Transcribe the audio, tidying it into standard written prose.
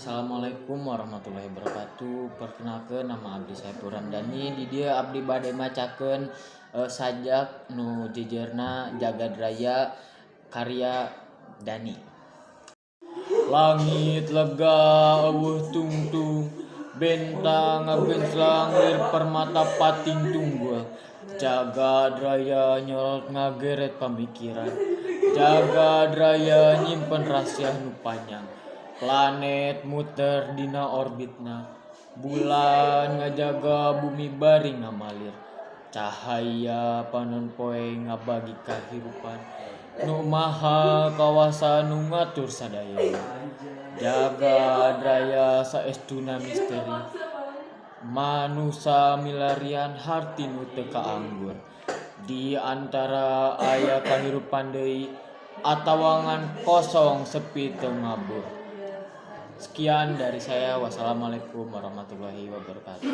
Assalamualaikum warahmatullahi wabarakatuh. Perkenalkan, nama abdi Saiful Ramdhani. Di dieu abdi bade macakeun sajak nu jejerna Jagad Raya karya Dani. Langit lega, euweuh tungtung, bentang ngagenclang lir permata pating tunggul. Jagad raya nyorot ngageret pamikiran. Jagad raya nyimpen rahasia nu panjang. Planet muter dina orbitna. Bulan ngajaga bumi bari ngamalir. Cahaya panon poe ngabagi kahirupan. Nu Maha Kawasa nu ngatur sadayana. Jagad raya saestuna misteri. Manusa milarian harti nu teu kaanggur. Di antara aya kahirupan deui atawa ngan kosong sepi teu ngabur. Sekian dari saya. Wassalamualaikum warahmatullahi wabarakatuh.